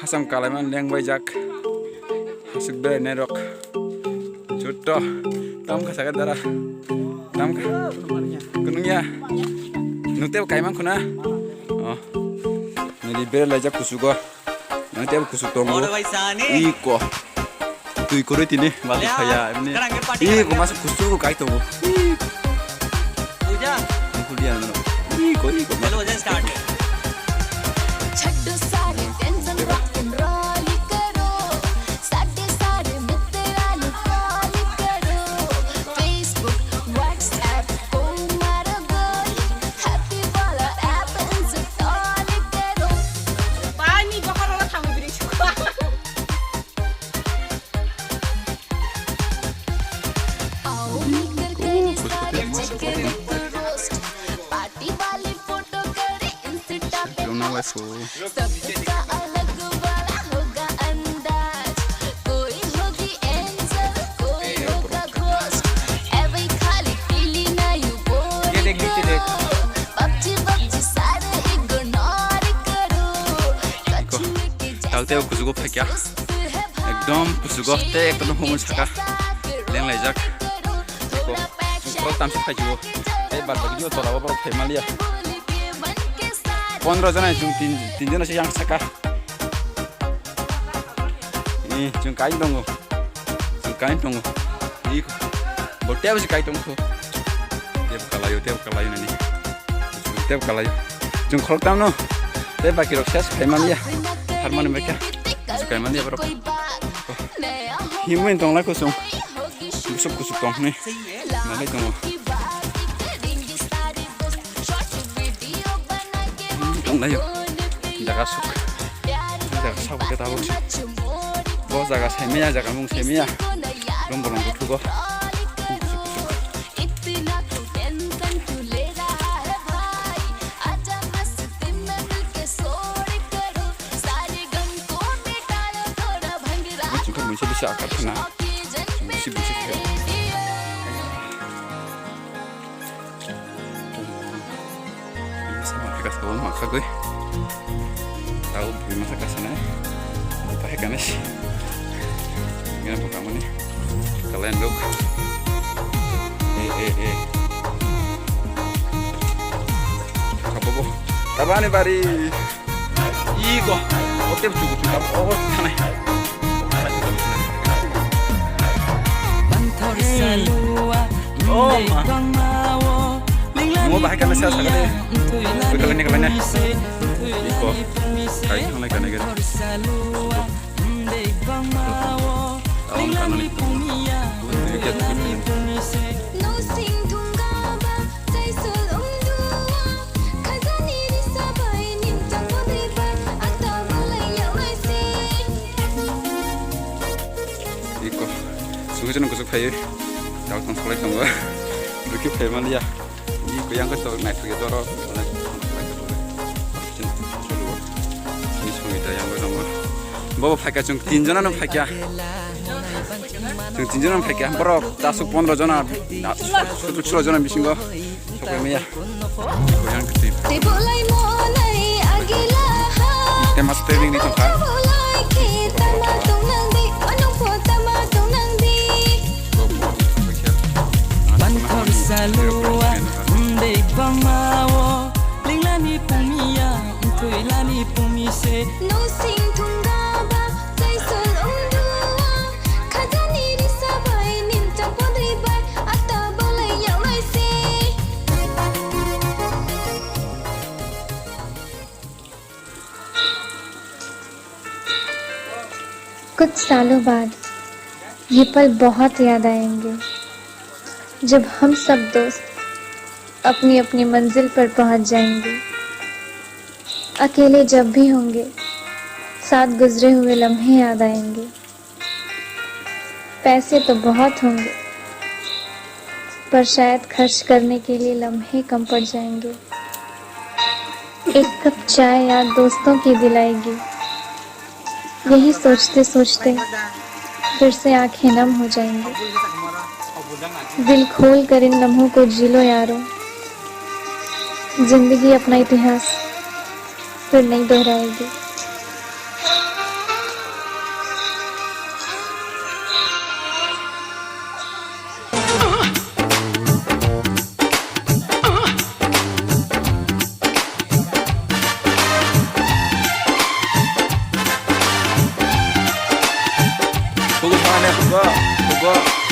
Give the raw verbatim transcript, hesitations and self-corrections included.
Asam kalaimani lengbaijak. Hasuk berainai rok. Jotto. Tam kha sakha dara. Tam kha. Kunungya. Nung tebo kaimang khuna. Oh. Nini bere laijak kusugo. Nung tebo kusuk tongo. Iko. Twi kwrwi tini bati khaya emni. Iko masa kusugo kai tongo. Puja. Kuliya no. Iko iko. Chalo, ho jai start. छड्डो सारे टेंशन रख तुम रॉली करो, साडे सारे मित्र आलू कॉल करो, Facebook WhatsApp को मारो गोली, हैप्पी वाला ऐप इंस्टॉल करो। पानी बखर वाला खामो बिरी छुआ। आओ मिलकर करें सारे चेक करें तो रोस्ट, पार्टी वाली फोटो करें Insta पे। Don't know why so. सबका अलग वाला होगा अंदाज, कोई होगी एंजल, कोई होगा घोस्ट। ए भाई खाली पीली ना यू बोल करो, पबजी पबजी सारे इग्नोर करो। Tao teo kusugo phakya. Ekdom kusugo te ekdom humul saka. Leng laijak. Iko. Chwng khorok tamsi phaikibo. Tei bad bagi o tola o borok phai maliya. Pondro jona chwng tin, tin jona se yang saka. Ni chwng kai tongo. Chwng kai tongo. Iko. Bo tebo se kai tongo. Tebo kalayo, tebo kalayo nani. Tebo kalayo. Chwng khorok tamno. Tei baki rok ses phai maliya. Harmoni mekya. Chwng kai maliya borok. Himwi tonglai kusung. Busuk kusuk tong hwnwi. Nalai tongo. Tonglaio. Jaga suk. Jaga sabo khe tabuk se. Bo jaga saimaya, jaga mung saimaya. Rong bolong kuthugo. Chwngkhe muisa bisa akarkhana. Bisi bisi khe. Sama khe kasabo makhagwi. Tao bui masa kasana. Bupa hai kanai si. Ngena buka mani. Kalian dok. Eh, eh, eh. Kabobo. Tabani bari. Igo. Oke, cukup, cukup. Oh, tanai. Oh, ma. Mo bahai kana sa sagade. Bekalani kalani. Iko. Kai thanglai kana gere. Tawang kanani. Iko. Iko. Sugujano kusuk phaiwi. Tawang tongsolai tongo. Bikhe phai maliya. Ni kuyang ko to nai thuye doro. Ni songi da yang tongo. Bobo phaikha chwng tin jona no phaikha. Chwng tin jona no phaikha. Borok tasuk pondro jona, sotro jona bisingo. Sokoi maya. Kuyang kiti. Te bolai monai agila ha. Te mas training ni tongkha. Bolai ke tama tongnang di, anong po tama tongnang di. Banthor salua, mde bangmao, linglani pumia, mthuilani pumise. Nusing thungaba, taisol undua, khajani risa bai, nimchang podri bai, ata bolai yamai se. कुछ सालों बाद ये पल बहुत याद आएंगे, जब हम सब दोस्त अपनी अपनी मंजिल पर पहुंच जाएंगे। अकेले जब भी होंगे, साथ गुजरे हुए लम्हे याद आएंगे। पैसे तो बहुत होंगे, पर शायद खर्च करने के लिए लम्हे कम पड़ जाएंगे। एक कप चाय याद दोस्तों की दिलाएगी। यही सोचते सोचते फिर से आंखें नम हो जाएंगी। दिल खोल कर इन लम्हों को जी लो यारो, जिंदगी अपना इतिहास फिर नहीं दोहराएगी। O,